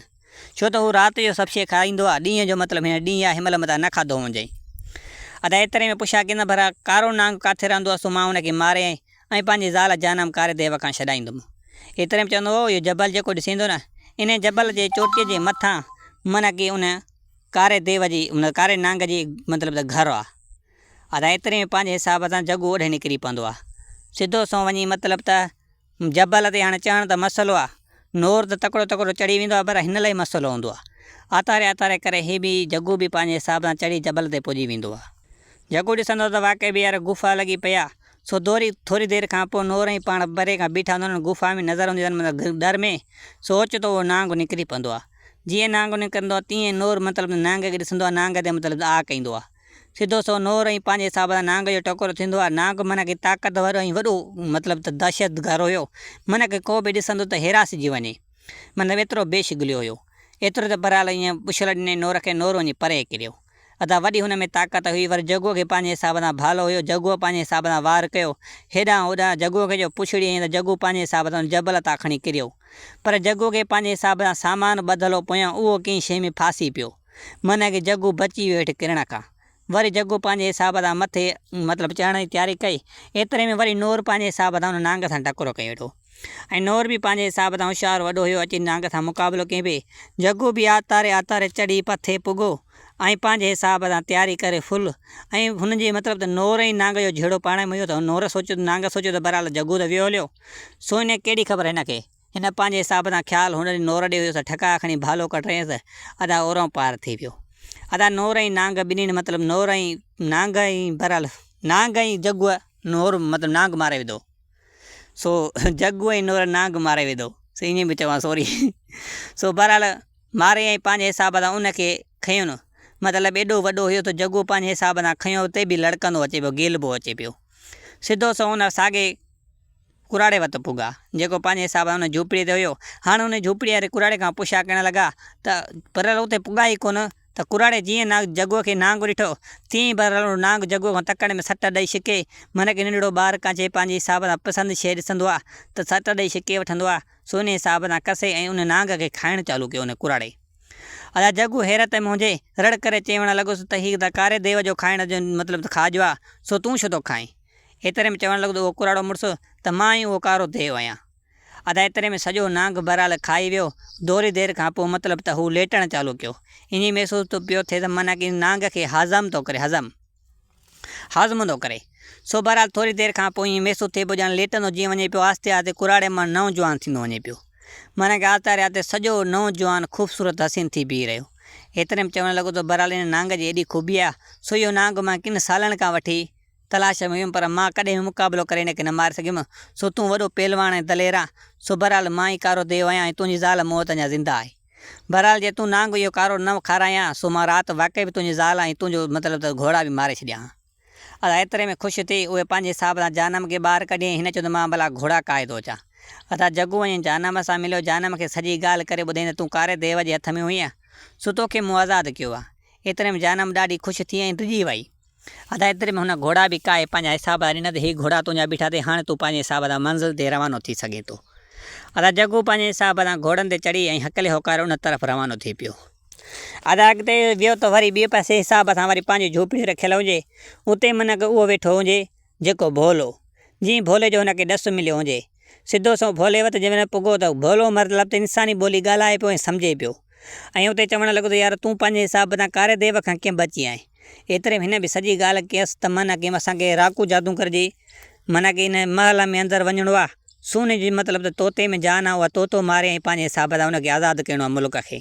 ڇو ته هو رات جو سڀ شيء کائيندو آهي، ڏينهن جو مطلب هن ڏينهن يا هن مهل متان نه کاڌو هجئين. ادا ايتري ۾ پڇا ڪندم ڀلا ڪارو نانگ ڪاٿي رهندو آهي سو مان ان کي ماري ۽ پنهنجي زال جهنم ڪاري ديو کان ڇڏائيندم. ايتري ۾ چوندو هو، اهو جبل جيڪو ڏسين ٿو نه، انهيء جبل جي چوٽيء جي مٿان معنيٰ ڪي ان ڪاري ديو جي، ان ڪاري نانگ جي مطلب ته گهر آ. ادا ايتري ۾ پنهنجي حساب سان جڳو اوڏهين نڪري پوندو آ. سڌو سنئون وڃي مطلب ته جبل تي هاڻي چڙهڻ ته مسئلو آ. نور ته تڪڙو تڪڙو چڙهي ويندو آ پر هن لاء مسئلو هوندو آ. آتاري آتاري ڪري هي به جڳو به پنهنجي حساب سان چڙهي جبل تي پڄي ويندو آ. جڳو ڏسندو ته واقعي به يار غفا لڳي پئي آ. سو دوري ٿوري دير کان پوء نور ۽ پاڻ پري کان بيٺا هوندا آهن غفا ۾ نظر هوندي اٿن مطلب ڏر ۾ سو اوچتو اهو نانگ نڪري پوندو آ. جيئن نانگ نڪرندو آ تيئن نور مطلب نانگ کي ڏسندو آ نانگ تي مطلب آ ڪيندو آ. سڌو سو نور ۽ پنهنجي حساب سان نانگ جو ٽڪرو ٿيندو آ. نانگ معنيٰ ڪي طاقتور ۽ وڏو مطلب ته دهشتگرد هيو. معنيٰ ڪي ڪو به ڏسندو ته هراسجي وڃي. مطلب ايترو بي شغليو هيو. ايترو ته بهرحال ائين ٻڇل ڏني نور کي نور وڃي پري ڪريو. ادا وڏي هن ۾ طاقت هئي ور جڳوء کي پنهنجي حساب سان ڀالو هيو. جڳوء پنهنجي حساب سان وار ڪيو. هيڏانهن هوڏانهن جڳوء کي جو پڇڙي هنئي ته جڳو پنهنجي حساب سان ان جبل تان کڻي ڪريو. پر جڳوء کي پنهنجي حساب سان سامان ٻڌل هو پويان اهو ڪنهن شيء ۾ ڦاسي پيو. معنيٰ ڪي جڳو بچي ويو هيٺ ڪرڻ کان. وري جڳو پنهنجي حساب سان مٿي مطلب چڙهڻ جي تياري ڪئي. ايتري ۾ وري نور پنهنجي حساب سان ان نانگ سان ٽڪرو ڪيو ويٺو. ۽ نور به پنهنجي حساب سان هوشيار وڏو هيو اچي نانگ سان مقابلو ڪيائين پئي. جڳو به آتاري آتاري چڙهي پٿي پڳو ۽ پنهنجي حساب سان تياري ڪري ڦل ۽ هن جي مطلب ته نور ۽ نانگ جو جهيڙو پاڻ ۾ هيو ته نور سوچيو ته نانگ سوچيو ته بهرحال جڳو ته ويو هليو سو هن کي ڪهڙي خبر هن کي هن پنهنجي حساب سان خيال هن ڏي نور ڏي هيس ٺڪاء کڻي ڀالو ڪڍرينس ادا اورئون پار ٿي ويو. ادا نور ۽ نانگ ٻنهين مطلب نور ۽ نانگ ۽ بهرحال نانگ ۽ جڳوء نور مطلب نانگ ماري وڌو سو جڳو ۽ نور نانگ ماري وڌو سو ائين به چوان سوري سو بهرحال ماري ۽ پنهنجي حساب سان ان کي کنيون مطلب ايڏو وڏو هيو ته جڳو پنهنجي حساب سان کنيو تي به لڙڪندو اچي پيو گيلبو اچي پيو سڌو سو ان ساڳي ڪراڙي وٽ پڳا، جيڪو پنهنجي حساب سان ان جهوپڙيء تي هيو. هاڻ ان جهوپڙيء واري ڪراڙي کان پڇا ڪرڻ لڳا ته برحال اتي پڳا ئي ڪونه ته ڪراڙي جيئن نانگ جڳوء کي نانگ ڏٺو، تيئن ئي برحال اهو نانگ جڳوء کان تڪڙ ۾ سٽ ڏئي ڇڪي، من ڪي ننڍڙو ٻار ڪانچي پنهنجي حساب سان پسند شيء ڏسندو آ ته سٽ ڏئي ڇڪي وٺندو آ، سو انهيء حساب سان ڪسي ۽ ان نانگ کي کائڻ چالو ڪيو ان ڪراڙي. ادا جڳو حيرت ۾ منهنجي رڙ ڪري چوڻ لڳس ته هي ته ڪاري ديو جو کائڻ جو مطلب ته کاڄ آ، سو تون ڇو ٿو کائين؟ ايتري ۾ چوڻ لڳو ته اهو ڪراڙو مڙس ته مان ئي اهو ڪارو ديو آهيان. ادا ايتري ۾ سڄو نانگ بهرحال کائي ويو. ٿوري دير کان پوء مطلب ته هو ليٽڻ چالو ڪيو. ائين محسوس ٿو پيو ٿئي ته معنيٰ ڪي نانگ کي هاضم ٿو ڪري، هضم. هاضمو ٿو ڪري. سو بهرحال ٿوري دير کان پوء ائين محسوس ٿئي پيو ڄڻ ليٽندو جيئن وڃي پيو آهستي آهستي ڪراڙي مان نئون جوان ٿيندو وڃي پيو. معنيٰ ڪي آهستي آهستي سڄو نئون جوان خوبصورت حسين ٿي بيهي رهيو. ايتري ۾ چوڻ لڳو ته بهرحال ان نانگ جي ايڏي خوبي آ سو اهو نانگ مان ڪن سالن کان وٺي تلاش ۾ هيم پر مان ڪڏهن به مقابلو ڪري هن کي نه ماري سگهيم، سو تون وڏو پهلواڻ ۽ دلير آن، سو بهرحال مان ئي ڪارو ديو آهيان ۽ تنهنجي زال مون وٽ اڃا زنده آهي. بهرحال جي تون نانگ اهو ڪارو نه کارائين ها، سو مان رات واقعي به تنهنجي زال ۽ تنهنجو مطلب ته گهوڙا به ماري ڇڏيان ها. ادا ايتري ۾ خوش ٿي، اهي پنهنجي حساب سان جهنم کي ٻاهر ڪڍيائين، هن چيو ته مان ڀلا گهوڙا ڪاهي ٿو اچان. ادا جگو وڃي جهنم سان مليو، جهنم کي سڄي ڳالهه ڪري ٻڌائين ته تون ڪاري ديو جي هٿ ۾ هئين، سو توکي مون آزاد ڪيو آهي. ايتري ۾ جهنم ڏاڍي خوش ٿي ۽ ڊڄي وئي. ادا ايتري ۾ هن گهوڙا به ڪاهي پنهنجا حساب ڏنا ته هي گهوڙا تنهنجا بيٺا اٿئي هاڻي تون پنهنجي حساب سان منزل تي روانو ٿي سگهين ٿو. ادا جگو پنهنجي حساب سان گهوڙن تي چڙهي ۽ هڪلي هوڪاري ان طرف روانو ٿي پيو. ادا اڳتي ويو ته وري ٻئي پاسي حساب سان وري پنهنجي جهوپڙي رکيل هجي اتي منک اهو ويٺو هجي جيڪو ڀولو. جيئن ڀولي جو هن کي ڏس مليو هجي. سڌو سنئون ڀولي وٽ جنهن مهل پڳو ته ڀولو مطلب ته انساني ٻولي ڳالهائي پيو ۽ سمجهي پيو. ۽ اتي چوڻ لڳو ته يار تون پنهنجي حساب سان ڪاري ديو کان ڪيئن بچي آئين. ايتري ۾ هن به سڄي ڳالهه ڪيس ته معنيٰ ڪي اسان کي راڪو جادوگر جي معنيٰ ڪي ان محل ۾ اندر وڃڻو آ. سوني جي مطلب ته طوطي ۾ جان آ اها طوطو ماري ۽ پنهنجي حساب سان ان کي آزاد ڪرڻو آ ملڪ کي.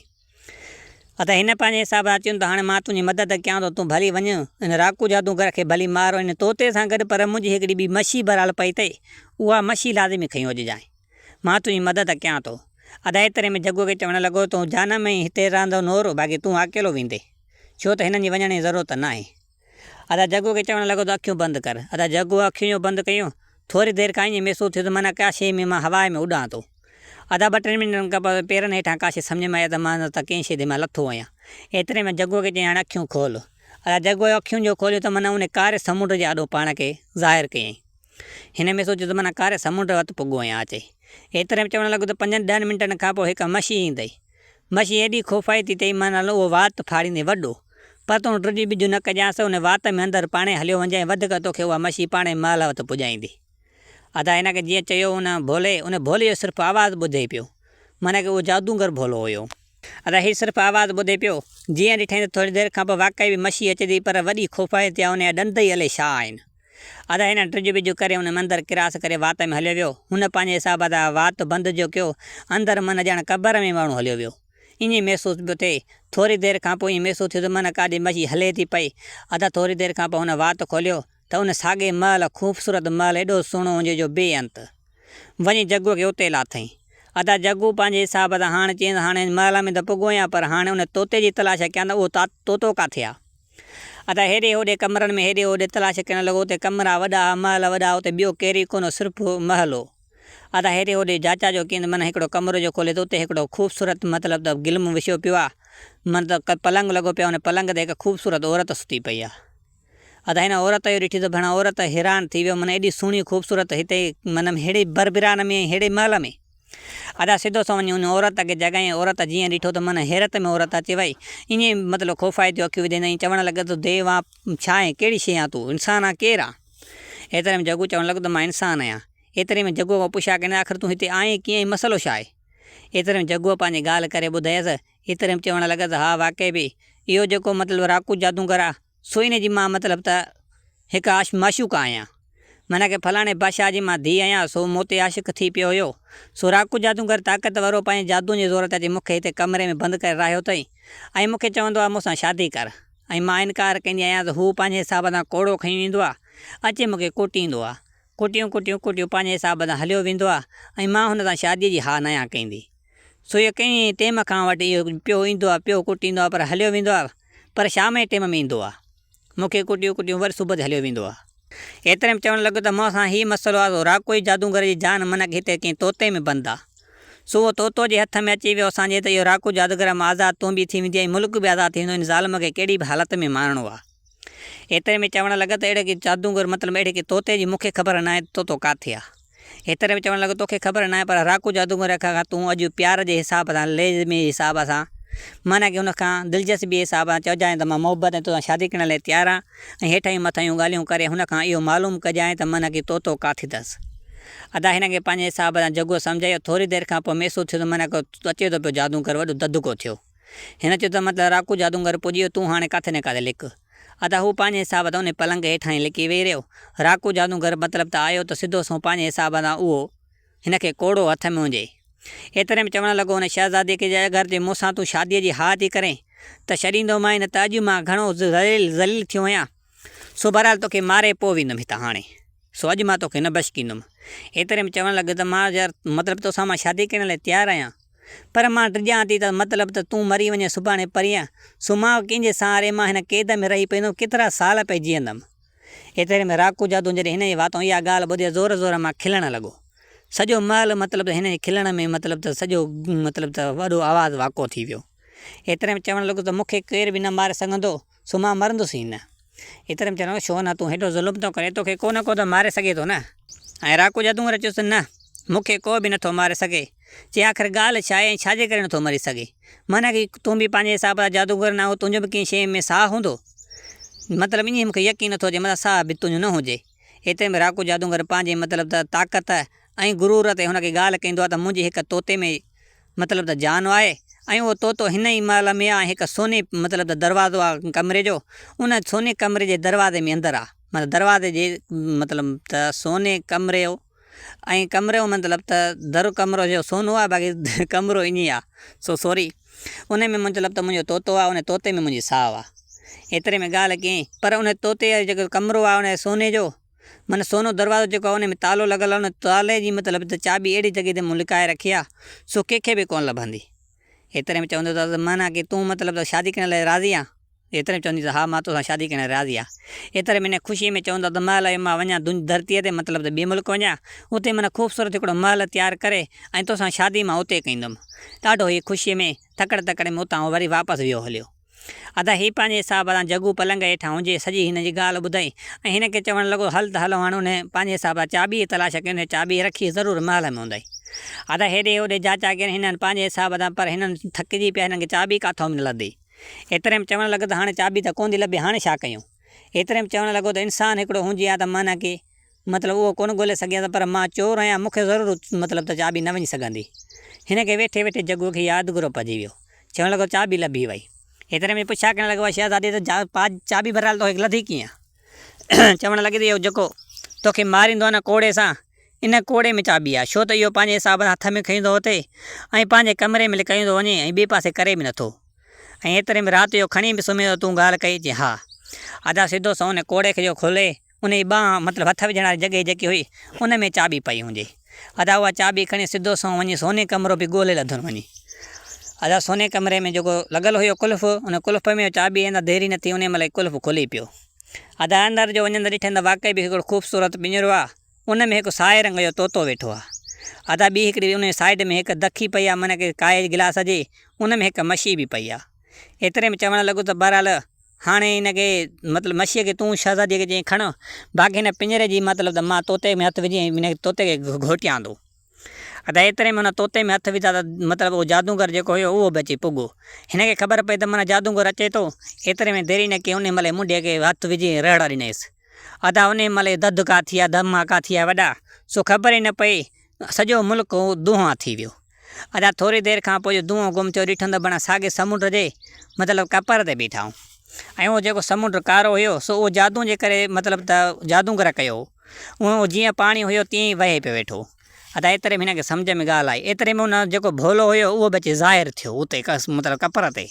ادا هن پنهنجي حساب سان چيم ته هاڻي مان تنهنجي مدد ڪيان ٿو، تون ڀلي وڃ ان راڪو جادوگر کي ڀلي مار ان طوطي سان گڏ پر منهنجي هڪڙي ٻي مشي بهرحال پئي اٿئي، اها مشي لازمي کنيو اچجانء. مان تنهنجي مدد ڪيان ٿو. ادا ايتري ۾ جڳو کي چوڻ لڳو تون جهنم ۾ ئي هتي رهندو نور، باقي تون اڪيلو ويندين، ڇو ته هنن جي وڃڻ جي ضرورت ناهي. ادا جڳو کي چوڻ لڳو ته اکيون بند ڪر. ادا جڳوء اکيون جو بند ڪيون. ٿوري دير کان ائين محسوس ٿيو ته معنيٰ ڪا شيء ۾ مان هوا ۾ اڏان ٿو. ادا ٻه ٽن منٽن کان پوء پيرن هيٺان ڪا شيء سمجهه ۾ آئي ته مان ته ڪنهن شيء تي مان لٿو آهيان. ايتري ۾ جڳوء کي چيائين هاڻي اکيون کول. ادا جڳوء اکيون جو کوليون ته معنيٰ ان ڪاري سمنڊ جي آڏو پاڻ کي ظاهر ڪيائين. هن ۾ سوچيو ته معنيٰ ڪاري سمنڊ وٽ پڳو آهيان اچي. ايتري ۾ چوڻ لڳو ته پنجن ڏهن منٽن کان پوء هڪ مڇي ايندئي. مڇي ايڏي خوفائتي ٿئي معنيٰ اهو وات ڦاڙيندي وڏو. پر تون ڊڄ ٻج نه ڪجانس، ان وات ۾ اندر پاڻهي هليو وڃجانء، وڌڪ توکي اها مڇي پاڻهي محل وٽ پڄائيندي. ادا هن کي جيئن چيو ان ڀولي، ان ڀولي جو صرف آواز ٻڌي پيو. معنيٰ ڪه اهو جادوگر ڀولو هيو. ادا هي صرف آواز ٻڌي پيو. جيئن ڏٺائين ته ٿوري دير کان پوء واقعي به مڇي اچي ٿي پر وڏي خوفائتي آ، ان جا ڏند ئي الائي ڇا آهن. ادا هن ڊڄ ٻج ڪري ان مندر ڪراس ڪري وات ۾ هليو ويو. هن پنهنجي حساب سان وات بند جو ڪيو، اندر من ڄڻ قبر ۾ ماڻهو هليو ويو. ائين محسوس پيو ٿئي. ٿوري دير کان پوء ائين محسوس ٿيو ته من ڪاڏي مڇي هلي ٿي پئي. ادا ٿوري دير کان پوء هن وات کوليو ته ان ساڳئي محل خوبصورت محل ايڏو سهڻو هجي جو بي انت. وڃي جگوء کي اتي لاٿائين. ادا جگو پنهنجي حساب سان هاڻ چيائين ته هاڻي هن محل ۾ ته پڳو آهيان پر هاڻي ان طوطي جي تلاش ڪيان ته اهو طوطو ڪاٿي آ. ادا هيڏي هوڏي ڪمرن ۾ هيڏي هوڏي تلاش ڪرڻ لڳو اتي ڪمرا وڏا ها محل وڏا اتي ٻيو ڪير ئي ڪونه هو صرف محل هو. ادا هيڏي هوڏي جاچا جو ڪين من هڪڙو ڪمرو جو کولي ته اتي هڪڙو خوبصورت مطلب ته گلم وڇيو پيو آ من ته پلنگ لڳو پيو آ ان پلنگ تي هڪ خوبصورت عورت ستي پئي آ. ادا هن عورت اهو ڏٺي ته ڀڻا عورت حيران ٿي ويو من ايڏي سهڻي خوبصورت هتي من ههڙي بربران ۾ ۽ ههڙي محل ۾. ادا سڌو سنئون وڃي ان عورت کي جڳائين عورت جيئن ڏٺو ته من حيرت ۾ عورت اچي وئي ائين مطلب خوفائتيون اکيون وڌيندي ائين چوڻ لڳس ته ديو آن ڇا آهين ڪهڙي شيء آن تون انسان آن ڪير آن ايتري ۾ جڳو چوڻ لڳو ته مان انسان آهيان ايتري ۾ جڳو کان پڇا ڪيائين آخر تون هتي آئين ڪيئن ۽ مسئلو ڇا آهي ايتري ۾ جڳوء پنهنجي ڳالهه ڪري ٻڌايس ايتري ۾ چوڻ لڳس ها واقعي به اهو جيڪو مطلب راڪو جادوگر آ سو ان جي مان مطلب ته هڪ عاش معشوقه آهيان. معنيٰ ڪه فلاڻي بادشاهه جي مان ڌيء آهيان، سو مون تي عاشق ٿي پيو هيو. سو راڪو جادوگر طاقت ورو پنهنجي جادوء جي زور تي اچي مون کي هتي ڪمري ۾ بند ڪري راهيو اٿئي ۽ مون کي چوندو آهي مون سان شادي ڪر ۽ مان انڪار ڪندي آهيان ته هو پنهنجي حساب سان ڪوڙو کنيو ايندو آهي اچي مون کي ڪٽيندو آهي. ڪٽيون ڪٽيون ڪٽيون پنهنجي حساب سان هليو ويندو آهي ۽ مان هن سان شاديء جي ها ناهيان ڪندي. سو اهو ڪنهن ٽيم کان وٺي اهو پيو ايندو آهي پيو ڪٽيندو آهي پر هليو ويندو آهي. پر شام جي ٽيم ۾ ايندو آ. مون کي ڪٽيون ڪٽيون وري صبح تي هليو ويندو آ. ايتري ۾ چوڻ لڳو ته مون سان هي مسئلو آ سو راڪوئي جادوگر جي جان منڪ هتي ڪنهن طوطي ۾ بند آ. سو اهو طوطو جي هٿ ۾ اچي ويو اسان جي ته اهو راڪو جادوگر مان آزاد تون به ٿي ويندين ۽ ملڪ به آزاد ٿي ويندو ان ظالم کي ڪهڙي به حالت ۾ مارڻو آ. ايتري ۾ چوڻ لڳا ته اهڙي ڪي جادوگر مطلب اهڙي ڪي طوطي جي مون کي خبر ناهي ته طوطو ڪاٿي آ. ايتري ۾ چوڻ لڳو توکي خبر ناهي پر راڪو جادوگر کان تون اڄ پيار جي حساب سان ليزمي حساب سان معنيٰ ڪي ان کان دلچسپي جي حساب سان چئجانء ته مان محبت ۽ توسان شادي ڪرڻ لاء تيار آهيان ۽ هيٺايون مٿايون ڳالهيون ڪري هن کان اهو معلوم ڪجانء ته معنيٰ ڪي طوطو ڪاٿي اٿس. ادا هن کي پنهنجي حساب سان جڳو سمجهايو ٿوري دير کان پوء محسوس ٿيو ته معنيٰ ڪو اچي ٿو پيو جادوگر وڏو دڌڪو ٿيو. هن چيو ته مطلب راڪو جادوگر پڄي ويو تون هاڻي ڪاٿي نه ڪاٿي لڪ. ادا هو پنهنجي حساب سان انهي پلنگ هيٺان ئي لڪي ويهي رهيو. راڪو جادوگر مطلب ته آيو ته سڌو سنئون پنهنجي حساب سان اهو هن کي ڪوڙو هٿ ۾ هجي. ايتري ۾ چوڻ لڳو ان شهزادي کي جي اگر جي مون سان تون شاديء جي ها ٿي ڪرين ته ڇڏيندومانء نه ته اڄ مان گهڻو ذليل ٿيو آهيان. سو بهرحال توکي ماري پوء ويندم هتان هاڻي. سو اڄ مان توکي نه بشڪيندم. ايتري ۾ چوڻ لڳو ته مان يار مطلب توسان مان شادي ڪرڻ لاء تيار آهيان. پر مان ڊڄان ٿي ته مطلب ته تون مري وڃين سڀاڻي پرينء. سو مان ڪنهن جي سهاري مان هن قيد ۾ رهي پوندم ڪيترا سال پئي جيئندم. ايتري ۾ راڪو جادو جڏهن هن جي واتان اها ڳالهه ٻڌي ته زور زور مان کلڻ لڳو. سڄو محل مطلب ته هن جي کلڻ ۾ مطلب ته سڄو مطلب ته وڏو آواز واڪو ٿي ويو. ايتري ۾ چوڻ لڳو ته مون کي ڪير به نه ماري سگهندو. سو مان مرندس ئي نه. ايتري ۾ چوڻ لڳو، ڇو نه، تون هيڏو ظلم ٿو ڪرين، توکي ڪو نه ڪو ته ماري سگهي ٿو نه؟ ۽ راڪو جادوگر چيس ته نه، مون کي ڪو به نٿو ماري سگهي. چي آخر ڳالهه ڇا آهي ۽ ڇا جي ڪري نٿو مري سگهين؟ معنيٰ ڪي تون به پنهنجي حساب سان جادوگر نه آهين، تنهنجو به ڪنهن شيء ۾ ساهه هوندو؟ مطلب ائين مون کي يقين نٿو اچي، متان ساهه به تنهنجو نه هجي. ايتري ۾ راڪو جادوگر پنهنجي مطلب ته طاقت ۽ غرور تي هن کي ڳالهه ڪندو آهي ته منهنجي هڪ طوطي ۾ مطلب ته جان آهي ۽ اهو طوطو هن ئي محل ۾ آهي ۽ هڪ سوني مطلب ته دروازو آهي ڪمري جو ان سوني ڪمري جي دروازي ۾ اندر آهي مطلب دروازي جي مطلب ته سوني ڪمري جو ۽ ڪمري جو مطلب ته در ڪمرو جو سونو آهي باقي ڪمرو ائين ئي آهي سو سوري ان ۾ مطلب ته منهنجو طوطو آهي ان طوطي ۾ منهنجي ساهه آهي ايتري ۾ ڳالهه ڪيائين پر ان طوطي جو جيڪو ڪمرو آهي ان سوني جو معنيٰ سونو دروازو جيڪو آهي ان ۾ تالو لڳل آهي ان تالي جي مطلب ته چاٻي اهڙي جڳهه تي مون لڪائي رکي آهي سو ڪنهن کي به ڪونه لڀندي. ايتري ۾ چوندو ته معنيٰ ڪي تون مطلب ته شادي ڪرڻ لاء راضي آن؟ ايتري ۾ چوندي ته ها مان توسان شادي ڪرڻ لاء راضي آهيان. ايتري ۾ هن خوشيء ۾ چوندو ته محل ۽ مان وڃان ڌرتيء تي مطلب ته ٻئي ملڪ وڃان اتي معنيٰ خوبصورت هڪڙو محل تيار ڪري ۽ توسان شادي مان اتي ڪندم. ڏاڍو هي خوشيء ۾ تڪڙ تڪڙ ۾ اتان وري واپس ويو هليو. ادا هي پنهنجي حساب سان جگو پلنگ هيٺان هجي سڄي هن جي ڳالهه ٻڌائي ۽ هن کي چوڻ لڳو هل ته هلون هاڻ انهي پنهنجي حساب سان چاٻي جي تلاش ڪيون انهي چاٻي رکي ضرور محل ۾ هوندائي. ادا هيڏي هوڏي جاچا ڪين هنن پنهنجي حساب سان پر هنن ٿڪجي پيا هنن کي چاٻي ڪاٿئون به نه لڌي. ايتري ۾ چوڻ لڳو ته هاڻي چاٻي ته ڪونه ٿي لڀي هاڻي ڇا ڪيون. ايتري ۾ چوڻ لڳو ته انسان هڪڙو هجي ها ته معنيٰ ڪي مطلب اهو ڪونه ڳولي سگهيس پر مان چور آهيان مون کي ضرور مطلب ته چاٻي نه وڃي سگهندي. هن کي ويٺي ويٺي جگوء کي يادگيرو پئجي ويو. چوڻ لڳو چاٻي لڀي وئي. ايتري ۾ پڇا ڪرڻ لڳو شهزادي ته چاٻي بهرحال توکي لڌي ڪيئن؟ چوڻ لڳي ته اهو جيڪو توکي ماريندو آهي نه ڪوڙي سان ان ڪوڙي ۾ چاٻي آهي ڇو ته اهو پنهنجي حساب سان هٿ ۾ کڻي ٿو وتي ۽ پنهنجي ڪمري ۾ لڪائيندو وڃي ۽ ٻئي پاسي ڪري به نٿو ۽ ايتري ۾ رات جو کڻي به سمهي ٿو تون ڳالهه ڪئي چي ها ادا سڌو سنئون ان ڪوڙي کي جو کولي ان جي ٻانهن مطلب هٿ وجهڻ واري جڳهه جيڪي هئي، ان ۾ چاٻي پئي هوندي. ادا اها چاٻي کڻي سڌو سنئون وڃي سوني ڪمرو به ڳولي لڌن وڃي. ادا سوني ڪمري ۾ جيڪو لڳل هيو قلف، ان قلف ۾ چاٻي اندر دير ئي نه ٿي انهي مهل ئي قلف کلي پيو. ادا اندر جو وڃندي ڏٺن ته واقعي به هڪڙو خوبصورت پڃرو آ، ان ۾ هڪ سائي رنگ جو طوطو ويٺو آ. ادا ٻي هڪڙي ان جي سائيڊ ۾ هڪ دکي پئي آ معنيٰ ڪي ڪائي جي گلاس جي، ان ۾ هڪ مشي به پئي آ. ايتري ۾ چوڻ لڳو ته بهرحال هاڻي هن کي مطلب مشيء کي تون شهزاديء کي چئين کڻ، باقي هن پڃري جي مطلب ته مان طوطي ۾ هٿ وجهي ۽ هن طوطي کي گهوٽيان ٿو. ادا ايتري ۾ هن طوطي ۾ هٿ وڌا ته مطلب اهو جادوگر جيڪو هيو اهو به اچي پڳو. هن کي خبر پئي ته معنيٰ جادوگر اچي ٿو. ايتري ۾ دير ئي نه ڪئي انهيء مهل ئي منڍيء کي هٿ وجهي ۽ رهڙا ڏنائينس. ادا انهيء مهل ئي ڌڌڪا ٿيا، ڌماڪا ٿيا وڏا، سو خبر ئي نه پئي سڄو ملڪ دونهان ٿي ويو. ادا ٿوري دير کان پوء جو دونهون گم ٿيو ڏٺم ته بڻا ساڳي سمنڊ جي مطلب ڪپر تي بيٺا آهيون ۽ اهو جيڪو سمنڊ ڪارو هيو سو اهو جادو جي ڪري مطلب ته جادوگر ڪيو هو اهو جيئن پاڻي هيو تيئن ئي وهي پيو ويٺو ادا ايتري ۾ هن کي سمجهه ۾ ڳالهه آئي ايتري ۾ ان جيڪو ڀولو هيو اهو به اچي ظاهر ٿيو اتي مطلب ڪپر تي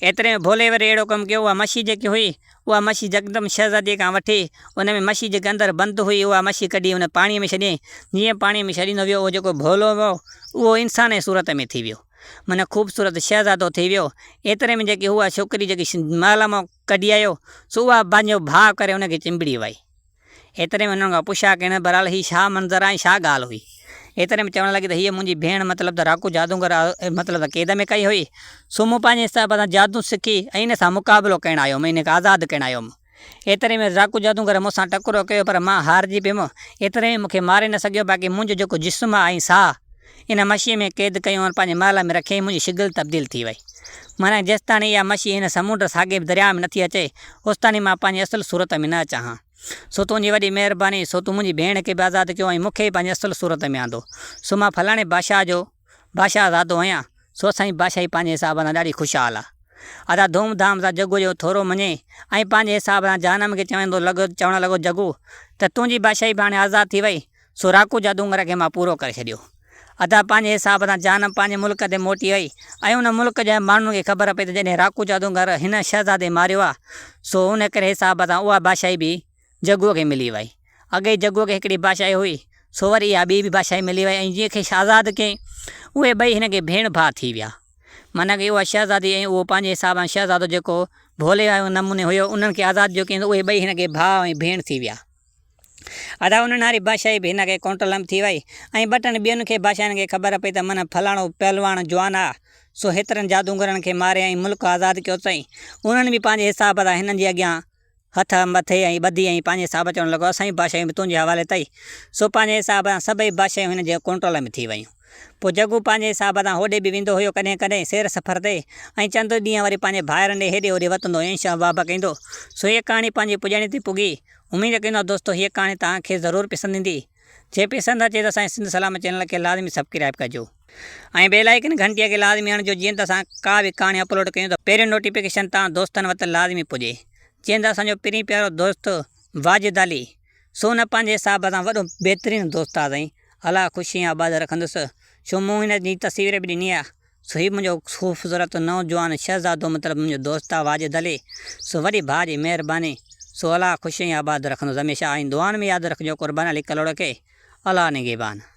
ايتري ۾ ڀولي وري اهڙو ڪم ڪيو اها مڇي جيڪي هئي اها مڇي يڪدم شهزاديء کان وٺي، ان ۾ مڇي جيڪا اندر بند هئي، اها مڇي ڪڍي ان پاڻيء ۾ ڇڏيائين. جيئن پاڻيء ۾ ڇڏيندو ويو، اهو جيڪو ڀولو هو، اهو انسان جي صورت ۾ ٿي ويو. معنيٰ خوبصورت شهزادو ٿي ويو. ايتري ۾ جيڪي اها ڇوڪري جيڪي محل مان ڪڍي آيو، سو اها پنهنجو ڀاء ڪري ان کي چنبڙي وئي. ايتري ۾ هنن کان پڇا ڪين، بهرحال هي ڇا منظر آهي ۽ ڇا ڳالهه هئي؟ ايتري ۾ چوڻ لڳي ته هيء منهنجي ڀيڻ مطلب ته راڪو جادوگر مطلب ته قيد ۾ ڪئي هئي، سو مون پنهنجي حساب سان جادو سکي ۽ ان سان مقابلو ڪرڻ آيو هوم ۽ ان کي آزاد ڪرڻ آيو هوم. ايتري ۾ راڪو جادوگر مون سان ٽڪرو ڪيو پر مان هارجي پيم. ايتري ۾ مون کي ماري نه سگهيو باقي منهنجو جيڪو جسم آهي ۽ ساهه ان مشيء ۾ قيد ڪيو ۽ پنهنجي محل ۾ رکيائين منهنجي شگل تبديل ٿي وئي. معنيٰ جيستاڻي اها مشي هن سمونڊ ساڳي درياء ۾ نٿي اچي اوستاڻي مان پنهنجي اصل صورت ۾ نه اچان ها. سو تنهنجي وڏي مهرباني، سو تون منهنجي ڀيڻ کي به آزاد ڪيو ۽ مون کي به پنهنجي اصل صورت ۾ آندو. سو مان فلاڻي بادشاهه جو بادشاهه زادو آهيان، سو اسان جي بادشاهي پنهنجي حساب سان ڏاڍي خوشحال آ. ادا ڌوم ڌام سان جڳو جو ٿورو مڃي ۽ پنهنجي حساب سان جهنم کي چوندو لڳو چوڻ لڳو جڳو ته تنهنجي بادشاهي به هاڻي آزاد ٿي وئي، سو راڪو جادونگر کي مان پورو ڪري ڇڏيو. ادا پنهنجي حساب سان جهنم پنهنجي ملڪ تي موٽي وئي ۽ ان ملڪ جي ماڻهن کي خبر پئي ته جڏهن راڪو جادوگر هن شهزادي ماريو آ سو ان ڪري حساب سان اها بادشاهي به جڳوء کي ملي وئي. اڳي ئي جڳوء کي هڪڙي بادشاهي هئي سو وري اها ٻي به بادشاهي ملي وئي ۽ جنهن کي آزاد ڪيائين اهي ٻئي هن کي ڀيڻ ڀاء ٿي ويا. معنيٰ ڪه اها شهزادي ۽ اهو پنهنجي حساب سان شهزادو جيڪو ڀولي واري نموني هيو انهن کي آزاد جو ڪيائين ته اهي ٻئي هن کي ڀاء ۽ ڀيڻ ٿي ويا. ادا ان ناري بادشاهي به هن کي ڪونٽل م ٿي وئي ۽ ٻه ٽن ٻين کي بادشاهن کي خبر پئي ته من فلاڻو پهلواڻ جوان آ سو هيترن جادونگرن کي ماري ۽ ملڪ آزاد ڪيو اٿئين. انهن به پنهنجي حساب سان هنن جي اڳيان هٿ مٿي ۽ ٻڌي ۽ پنهنجي حساب چوڻ لڳو اسان جي بادشاهي به تنهنجي حوالي اٿئي. سو پنهنجي حساب سان سڀئي بادشاهيون هن جي ڪونٽرول ۾ ٿي ويون. پوء جڳو پنهنجي حساب سان هوڏي به ويندو هيو ڪڏهن ڪڏهن سير سفر تي ۽ چند ڏينهن وري پنهنجي ڀائرن ڏي هيڏي هوڏي وتندو ۽ شهه بابڪ ايندو. سو هيء ڪهاڻي پنهنجي پڄاڻي تي پڳي. اميد ڪيون ٿا دوستو هيء ڪهاڻي توهان کي ضرور پسند ايندي. جي پسند اچي ته اسان جي سنڌ سلامت چينل کي لازمي سبڪرائب ڪجو ۽ بيل آئيڪن گهنٽيء کي لازمي هڻجو جيئن ته اسان ڪا به ڪهاڻي اپلوڊ ڪيون ته پهريون نوٽيفڪيشن توهان دوستن وٽ لازمي پڄي. جيئن ته اسان جو پرين پيارو دوست واجد علي سو نه پنهنجي حساب سان وڏو بهترين دوست آ سائين الله خوش ۽ آباد رکندس ڇو مون هن جي تصوير به ڏني آ سو هي منهنجو خوبصورت نوجوان شهزادو مطلب منهنجو دوست آ واجد علي سو وڏي ڀاء جي مهرباني سو الله خوش ۽ آباد رکندس هميشه ۽ دعائن ۾ ياد رکجو قربان علي ڪلهوڙو کي الله نگهبان.